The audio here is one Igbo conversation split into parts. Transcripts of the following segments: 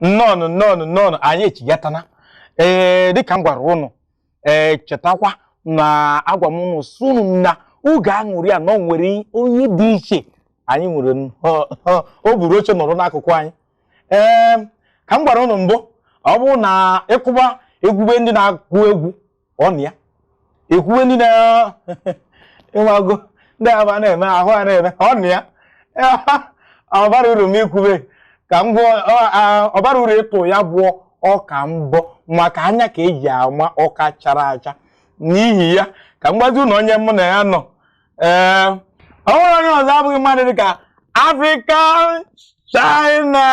Nnọọ, nnọọ, nnọọ. Anyị echigatana. Ee, dịka m gwara ụnụ, ee, chetakwa na agwa m ụnụ sị ụnụ na oge aṅụrị a na ọ nwere onye dị iche anyị nwere nnọọ, o buru oche nọrọ n'akụkụ anyị. Ee, ka m gwara ụnụ mbụ, ọ bụrụ na ịkụba egwube ndị na-agụ egwu ọ na ya ekwuwe ndị na ịnwago ndị aba na-eme ahụ a na-eme ọ na ya ọ bara uru m ikwube ka m gụọ ọ bara uru ịtụ ya bụ ọka mbọ maka anya ka eji ama ọka chara acha. N'ihi ya ka m gwazi ụnụ onye mụ na ya nọ. Ee, ọ nwere onye ọzọ abụghị mmadụ dịka African China.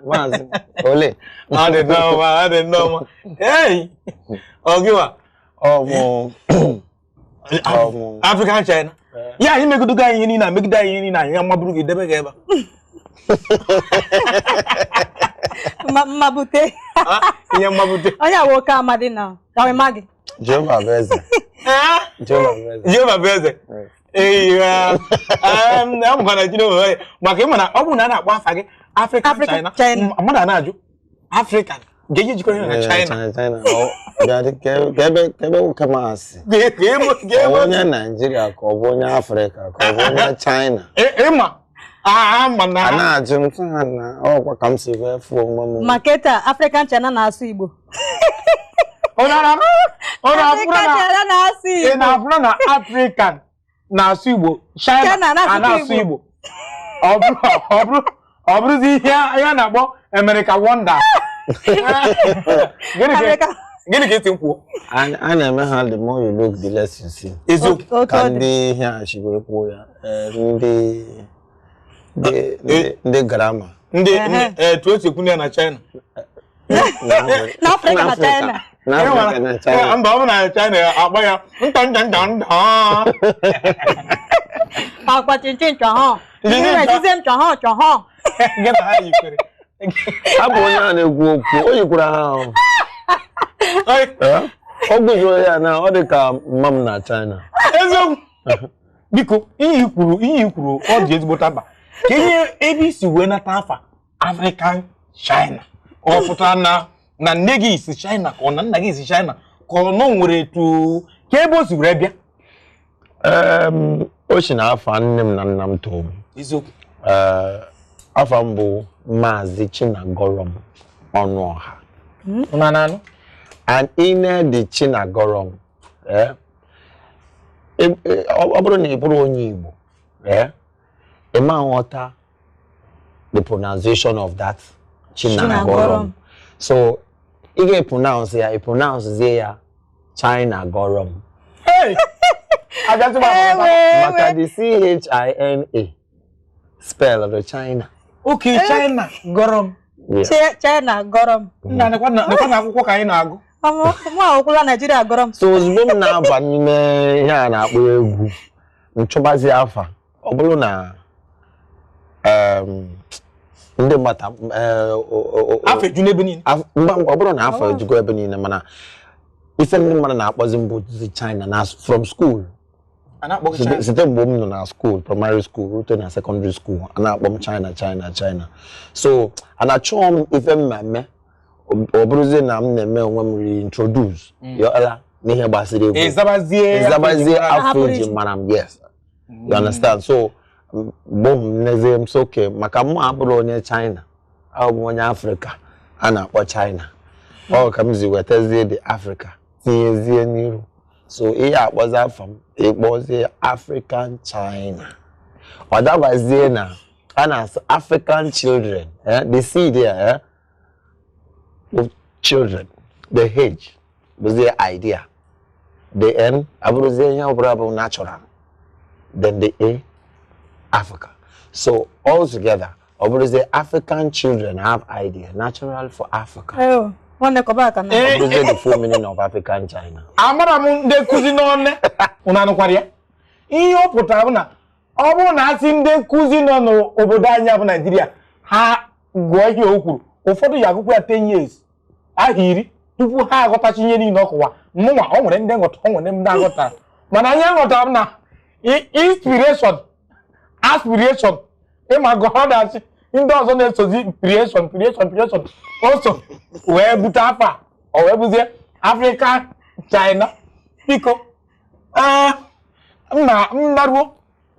Maazị ole? Ọ dị nnọọ mma, ọ dị nnọọ mma. Ei, ọ gịwa? Ọ mụ ọ mụ. African China ya anyị megidogo anyị ihe niile a megide anyị ihe niile, anyị amaburu gị debe gị ebe a. Mmabute. A. Ihe mmabute. Onye awa oke amadi na ọmịma gị. Jehova bụ eze. Jehova bụ eze. Jehova bụ eze. Eyi, amụkwa na Chineke ya maka ịma na ọ bụrụ na a na-akpọ afa gị African African China, China. Mmadụ a na-ajụ African ga-eji jikọrọ ya na China. China, China. Ọ bịa dị ka ebe nwoke m asị. Ka Ọ bụ onye Naijiria ka ọ bụ onye Afrịka ka ọ bụ onye China? Ịma ama na A na-ajụ m sị ha na ọkwa ka m si wee fụọ onwe m. Ma kịta African China na-asụ Igbo. Ọ na-afụrụ African na China na-asụ ị Igbo. na-afụrụ na African na-asụ Igbo, China China na-asụkwa a na-asụ Igbo. Igbo. Ọ bụrụzi ihe a na-akpọ America Wonder. Gịnị ka Africa. Gịnị ka esi m kwuo? A na-eme ha, the more you look, the less you see. Eziokwu. Otu Ka ọ dị. ndị ihe a si wee kwuo ya, ndị grammar. Ndị etu esi ekwu ya na China. N'Afrịka na China. N'Afrịka na China. Mba, ọ bụ na China akpọ ya nta nta nta nta. Akwa chinchin chọhọ. Chinchin Ihe chọ- chizie m chọhọ chọhọ. Gị na ha yikwere. Ha bụ onye a na-ekwu okwu o yikwara ha ahụ. Oi, Ọ guzoro ya na ọ dị ka mma m na China. Eziokwu. Biko, ihe i kwuru ọ dị ezigbo mkpa ka ihe ebe isi wee nata afa African China. Ọ pụtara na nne gị si China ka ọ na nna gị si China ka ọ nọ nwere etu ka ebe o si were bịa? O si na afa nne m na nna m too m. Eziokwu. Afa m bụ Maazị Chinagorom Ọnụọha. Na na anụ. And ine dị Chinagorom, ọ bụrụ na ị bụrụ onye Igbo, ị ma nghọta the pronunciation of that Chinagorom. Chinagorom. So ị ga-pronounce ya, ị pronounce ya Chinagorom. Hey! Abịazị m. Ewe. Maka the China spell the China. Oke China gọrọ m. Yeah. China gọrọ m. Nna, nekwa na akwụkwọ ka anyị na-agụ. Mụ akwụkwụla Naijiria gọrọ m. So ozugbo m na-aba n'ime ihe a na-akpọ egwu, nchọbazi afa, ọ bụrụ na ndị mgbata Afọ eju n'ebe niile. Mba, ọ bụrụ na afọ ejugo ebe niile, mana ife ndị mmadụ na-akpọzi mbụ China na from school. A na-akpọ gị site China. Site mgbe m nọ na school, primary school rute na secondary school, a na-akpọ m China, China, China. So a na-achọ m ife mmemme, ọ bụrụzie na m na-eme onwe m reintroduce yọla n'ihe gbasara egwu. Ịzabazie. Ịzabazie Afọ afọ eji eji mara m, yes, you understand? So mgbe m nezie m so okay, maka mụ abụrụ onye China, abụ m onye Afrịka a na-akpọ China. Ọ ka m zi wetazie the Africa tinyezie n'iru. So ihe akpọzi afọ m, ịkpọzie African China, ọ dabazie na a na-asị African children, the C there, with children, the H bụzie idea, the N abụrụzie ihe ọbụla bụ natural, then the A, Africa. So all together ọ bụrụzie African children have idea natural for Africa. Eyo, nwanne, kọba aka na. Ọ bụrụzie the full meaning of African China. Amara m ndị nkụzi n'ọnne unu anụkwara ya. Ihe ọ pụtara bụ na ọ bụrụ na asị ndị nkụzi nọ n'obodo anyị bụ Naijiria ha gụọ ihe o kwuru, ụfọdụ ya agụkwa ya 10 years, aha 10 tupu ha aghọtachi ihe niile ọ kụwa. Mụnwa, ọ nwere ndị nghọta, ọ nwere ndị aghọtara, mana anyị aghọtara m na inspiration, aspiration, ịma gụ ọ na-asị Ndị ọzọ na-esozi creation creation creation o so wee bute afọ a, o wee buzie African China. Biko, ee, m na m naruo,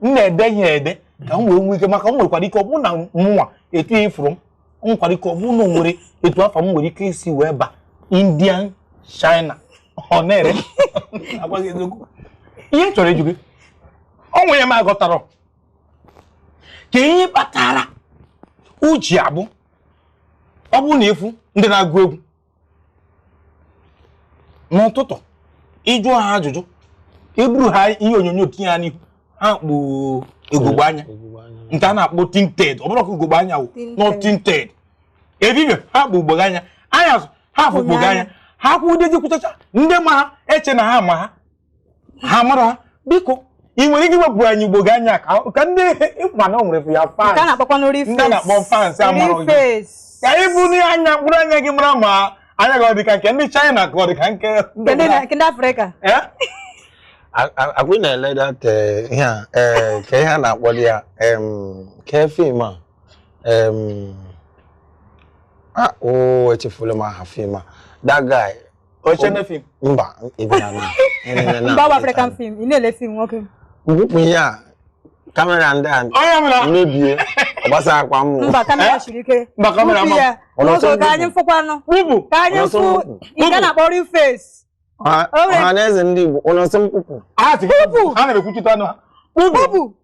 m na-ede ihe ede ka m wee nwee ike, maka m nwekwara ike ọ bụrụ na mụnwa etu ifuru m, m nwekwara ike ọ bụrụ na o nwere etu afọ m nwere ike isi wee ba Indian China, ọ na-ere. Agwaghị eziokwu. Ihe m chọrọ ịjụ gị, ọ nwere m aghọtara ka ihe kpatara uche abụ ọ bụrụ na efu ndị na-agụ egwu n'ụtụtụ, ịjụọ ha ajụjụ, eburu ha ihe onyonyo tinye ha n'ihu, ha kpụ ugogbe anya nke a na-akpọ tinted. Ọ bụrụ ka ugogbe anya wụ nọ Tinted. Tinted ebibie ha kpụ ugogbe anya anya, ha fụ ugogbe anya ha kwụdezi kwụchacha ndị ma ha eche na ha ma ha, ha mara ha. Biko, ị nwere ike iwepụ anyị ugogbe anya ka ndị ịma na o nwere ya Nke a fans na-akpọkwa real Ndị a na-akpọ fans amarọ gị. face. Ka anyị bụ anya mkpụrụ anya gị mara ma anya gị ọ dị ka nke ndị China ka ọ dị ka nke Nke ndị Afrịka. Eh? Akwụ na-ele that ihe a, ka ihe a na-akpọ ya, ke film a, oh, echefula m aha film a, that guy. Ochene film. Mba, ebe na na Mgbe ọ bụ African film, ị na-ele film nwoke. Wepụ ihe a, kamera ndị a Onye mụrụ mebie, ọ gbasa akwa m. Mba, kamera Eh? siri ike. Mba, kamera Wepụ ama. ya. Ọ nọsọ N'ụzọ ka anyị ndụ. fụkwanụ. Bubu. Ka anyị Ọ nọsọ fụ ndụ. nke a na-akpọ real face. Ọha na eze ndị Igbo, ụlọ nsọ mkpụkpụ. Ha sị gị, ha na-ekwuchite ọnụ ha. Bubu. Bubu.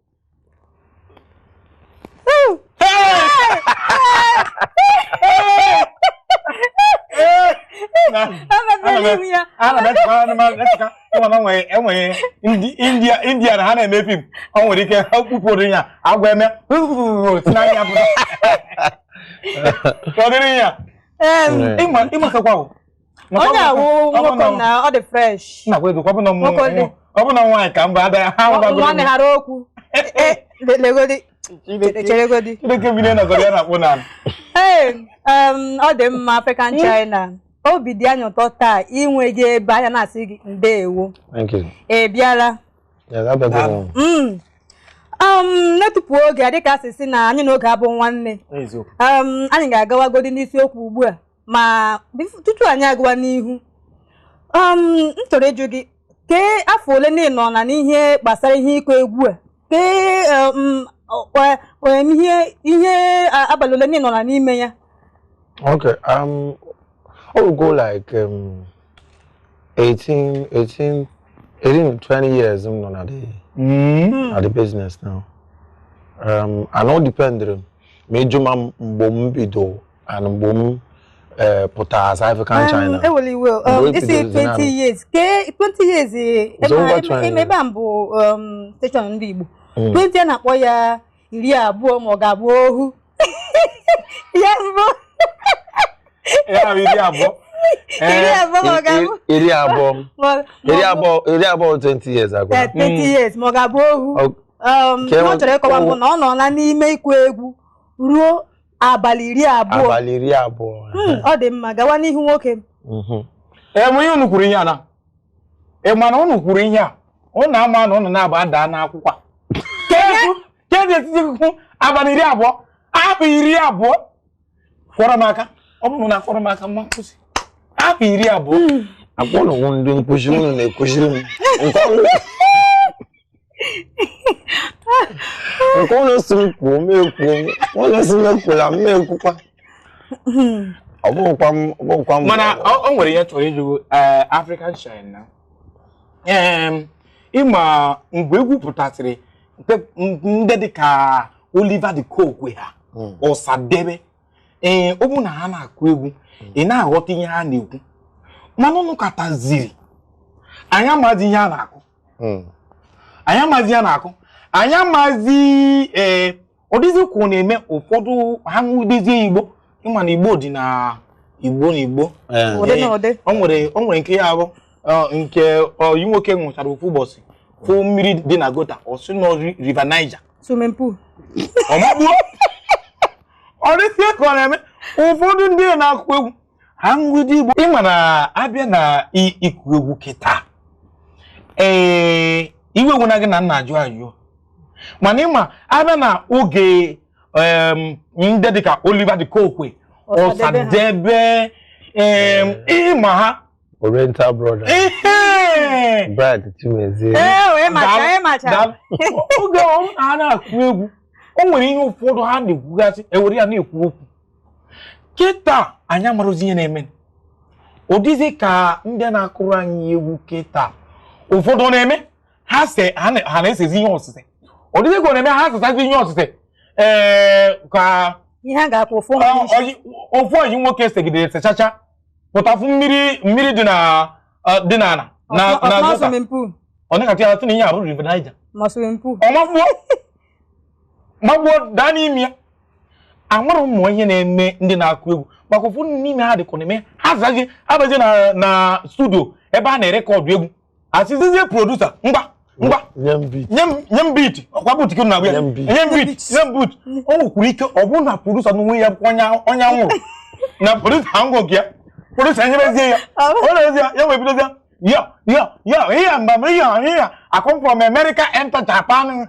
Emepere ihu ya. Ana m echekwa, ana m echekwa ịma na enwere ndị India India na ha na-eme fim, ọ nwere ike ha kpụpụrụ ya agwa eme si n'anya pụta ka ọ dịrị ya. Ịmakakwa o. Onye awụ nwoke na ọ dị fresh. Nna gwa ọ bụ na Nwoke dị. ọ bụ na nwaanyị ka mba ada ha Nwanne ghara okwu. Legodi. Cheregodi. Chineke bido nọgọrọ ya na-akpụ n'ala. Ee, ọ dị mma. African China, obi dị anyị ụtọ taa inwe gị ebe anya na-asị gị ndeewo. Thank you. Ị bịala. Yeah, that better one. Netụpụ oge dịka asị sị na anyị na oge abụ nwanne. Eziokwu. Anyị ga-agawagodi n'isiokwu ugbu a, ma tutu anyị agawa n'ihu, m chọrọ ịjụ gị, kee afọ ole na ị nọ na n'ihe gbasara ihe ịkụ egwu a, kee ihe abalị ole na ị nọ na n'ime ya? Okay. I would go like 18, 18, 18 to 20 years I'm not at the business now. And all depend on me juma mgbe m bido and mgbe m pụtara as African China. Ewele iwe. Mgbe Isi ebidozi 20 naanị. years, kee 20 years, It's over 20 ebe a mbụ station ndị Igbo. Mm. 20 a na-akpọ ya 20 ma ọ ga-abụ ohu ya mbụ. Ya bụ 20. 20 ma ọ ga-abụ 20. Ma 20, 20 years ago. 20 years ma ọ ga-abụ ohu. Ke Ihe ọ chọrọ ịkọwa mbụ na ọ nọ na n'ime ịkụ egwu ruo abalị 20. Abalị 20. Ọ dị mma, gawa n'ihu nwoke. Ee, ma ihe unu kwuru ihe a na ị ma na unu kwuru ihe a, unu ama na unu na-aba ada n'akwụkwọ a. Kedu etiti kwukwu abalị 20, afọ 20 kwọrọ m aka, ọ bụrụ na akwọrọ m aka mma nkwụsị afọ 20. Akpọ na onwe ndị nkụzi unu na-ekụziri m nke unu si m kwuo m ekwuo m, unu si m ekwula m ekwukwa, ọ bụghịkwa m, ọ bụghịkwa m. Mana o nwere ihe chọrọ ịjụ, African China, ịma mgbe egwu pụtasịrị nke ndị dị ka Oliver de Coque ha, Ọsadebe, ee, ọ bụ na ha na-akụ egwu ị na-aghọta ihe ha na-ekwu, mana ụnụ kataziri anyị amazi ihe a na-akụ. Anyị amazi ihe a na-akụ, anyị amazi. Ee, ọ dịzị ka ọ na-eme ụfọdụ ha ṅụdezie Igbo, ịma na Igbo dị na Igbo na Igbo. Ụdị na ụdị. O nwere nke ya bụ nke oyi nwoke ṅụchara ofu ụbọchị fụ mmiri dị na gota, ọ sị nọ River Niger. Swimming pool. Ọ magbuo. Ọ dịzie ka ọ na-eme ụfọdụ ndị na-akụ egwu ha ṅụgide Igbo, ịma na abịa na ịkụ egwu kịta, ee, iwe egwu na gị na nna ajụ ajụ, mana ịma abịa na oge Ndị dịka Oliver De Coque, Ọsadebe ha. Ọsadebe, ịma ha. Oriental Brothers. Ihe Bright Chimezie. Ee, wee macha, ịmacha. Daalụ. Oge ọ na na-akụ egwu, o nwere ihe ụfọdụ ha na-ekwugasị, ewere ya na-ekwu okwu. Kịta anyị amarozi ihe na-eme. Ụdịzi ka ndị na-akụrụ anyị egwu kịta ụfọdụ na-eme ha se ha na-esezi ihe ọsịsị. Ụdịzi ka ọ na-eme ha sesazi ihe ọsịsị, ee, ka Ihe a ga-akwụ ụfụ ha n'isi. Ofu oyi nwoke segidere sechacha pụtafụ mmiri mmiri dị na dị n'ala na na Ọfụma gota. Swimming pool. Ọ na-akatụ ya sị na ihe arụ River Niger. Ma swimming pool. Ọ magbuo magbuo daa n'ime ya. Amara ụmụ ihe na-eme ndị na-akụ egwu, maka ụfọdụ n'ime ha dịkwa na-eme ha zazie abazie na studio ebe a na-erekọdụ egwu, asịzizie producer, ngwa ngwa, Nye m beat. nye m beat. Ọkwa beat ka na-agba ya. Nye m beat. Nye m beat, nye m beat. O nwekwuru ike ọ bụrụ na producer n'onwe ya bụkwa onye anwụrụ na producer angụ nke ya, producer enyebezie ya, ọ na-ezi ya, ya wee bidozie ya ya ya ihe mgbe ihe ihe I come from America, enter Japan.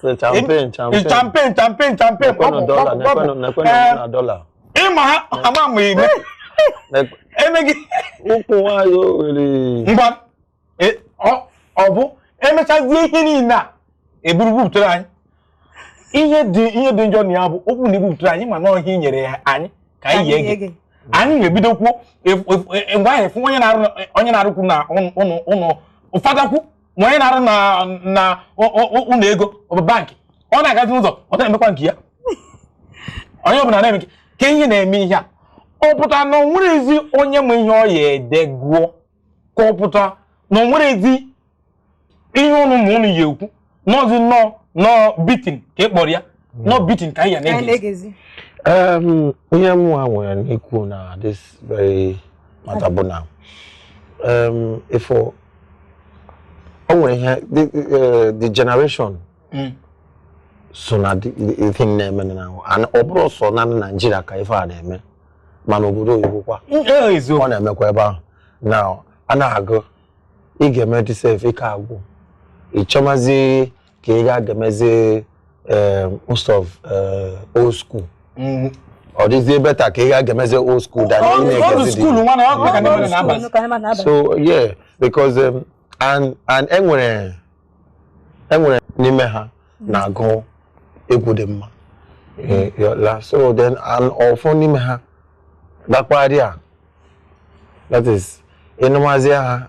Say champagne, champagne. Champagne, champagne, champagne. Nekwenụ dollar, nekwenụ nekwenụ na dollar. Ịma ha ama ma ime emeghị. Ụkwụ nwayọ were. Ngwa, ọ bụ emechazie ihe niile a eburu buputere anyị ihe dị njọ na ya bụ okwu na ebupụtere anyị, ma na ihe nyere ya anyị ka anyị ga-ege, anyị ga-ebido kwuo mgbe ahụ efu onye na-arụ, onye na-arụkwu na ụnụ ụnụ ụfadakwu, ma onye na-arụ na ụlọ ego ọ bụ bankị, ọ na-agazi n'ụzọ, ọ na-emekwa nke ya. Onye ọbụla na-eme nke ka ihe na-eme ihe a, ọ pụtara na o nwere ezi onye ma ihe ọ ya ede gụọ, ka ọ pụta na o nwere ezi ihe ụnụ ma ụnụ ya ekwu nọọzi nnọọ nọọ beating ka ị kpọrọ ya, nọọ beating ka anyị ya Anyị na-ege. na-egezi. Ihe mụnwa nwere n'ikwu na this very matter bụ na if o nwere ihe the generation so na the thing na-eme na and ọ bụrụ sọ na Naịjirịa ka ife a na-eme, mana obodo oyibo kwa Eziokwu. ọ na-emekwa ebe ahụ. Now a na-agụ ị ga-eme dị sef ike agwụ, ị chọmazi ka ị ga-emezi most of old school. Ọ dịzie better ka ị ga-emezi old school than ị Old na-egezi school nwa na ọ ka na-eme Old na-abazi. school ka anyị na-aba. So yeah, because and enwere n'ime ha na-agụ egwu dị mma. Eh, so then and ọfọ n'ime ha gakwarị a, that is, ịnụmazi ha,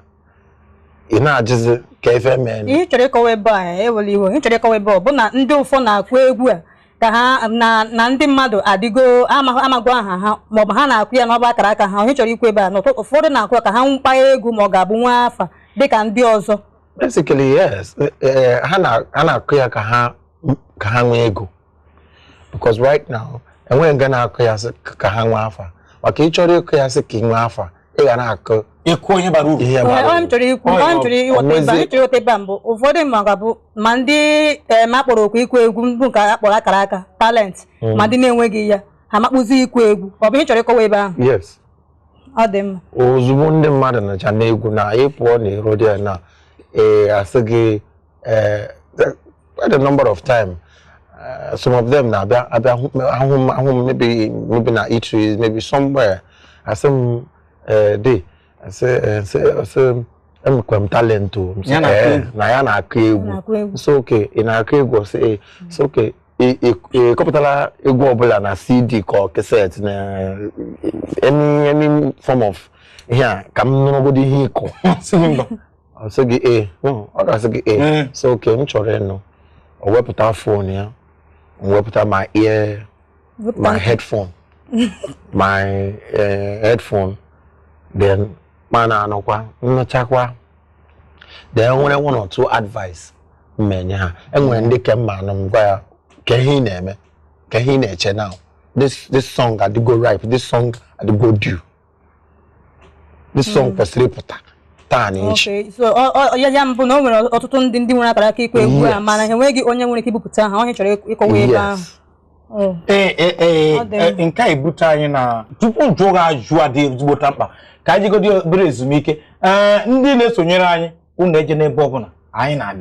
ị na-ajụzi ka ife mee. Ihe ị chọrọ ịkọwa ebe a, ewela iwe, ihe ị chọrọ ịkọwa ebe a bụ na ndị ụfọ na-akụ egwu a ka ha na ndị mmadụ adịgo amago aha ha, maọbụ ha na-akụ ya n'ọba akara aka ha. Ihe ị chọrọ ikwu ebe a na ụfọdụ na-akụ ya ka ha mkpa egwu, ma ọ ga-abụ nwa afa dịka ndị ọzọ. Basically, yes. Ha na-akụ ya ka ha nwee ego, because right now enweghị nga na-akụ ya sị ka ha nwee afa, maka ị chọrọ ịkụ ya sị ka ị nwee afa, ị ga na-akụ Ịkụ ihe bara uru. Ihe bara Onye m uru. chọrọ ikwu, onye m chọrọ ịghọta ebe a, onye chọrọ ịghọta ebe a mbụ, ụfọdụ ma ga-abụ ma ndị em akpọrọ okwu ịkụ egwu mbụ nke akpọrọ akara aka talent, ma ndị na-enweghị ya ha makpụzi ịkụ egwu. Ọ bụ ihe ị chọrọ ịkọwa ebe ahụ? Yes. Ọ dị mma. Ozugbo ndị mmadụ nọcha n'egwu na ị pụọ n'iro dị ya na ee, asị gị ee, quite a number of time, some of them na-abịa abịa ahụ m maybe na eateries, maybe somewhere, asị m dị asị m enwekwa m talent o. M sị, Ya na-akụ "Eh, egwu." na ya na-akụ egwu. Na-akụ egwu. So okay, ị na-akụ egwu? Ọ sị ee. So okay, ị kọpụtala egwu ọbụla na CD ka ọ cassette na any form of ihe a ka m nụrụgodo ihe ịkụ? Sị gị mba. Ọ sị gị ee. No, ọ ga-asị gị ee. So okay, m chọrọ ịnụ. O wepụta phone ya, m wepụta my ear my headphone my headphone, then ma na-anụkwa nnụchakwa. Then nwere one or two advice m enye ha. Enwere ndị ke mma anụ m gwa ya ka ihe ị na-eme, ka ihe ị na-eche now, this song adịgo ripe, this song adịgo due, this song kwesịrị ịpụta taa na echi. Okay, so ya mbụ na o nwere ọtụtụ ndị nwere akara aka ịkụ egwu a, mana ha enweghị onye nwere ike ibupụta ha. Onye chọrọ ịkọwa ebe ahụ. Yes. Oh. Ee. Ọ dị mma. Nke a ebute anyị na tupu njụ ga ajụ a dị ezigbo mkpa ka anyị jigodi obere ezumike. Ee, ndị na-esonyere anyị, unu eje n'ebe ọbụla, anyị na-abịa.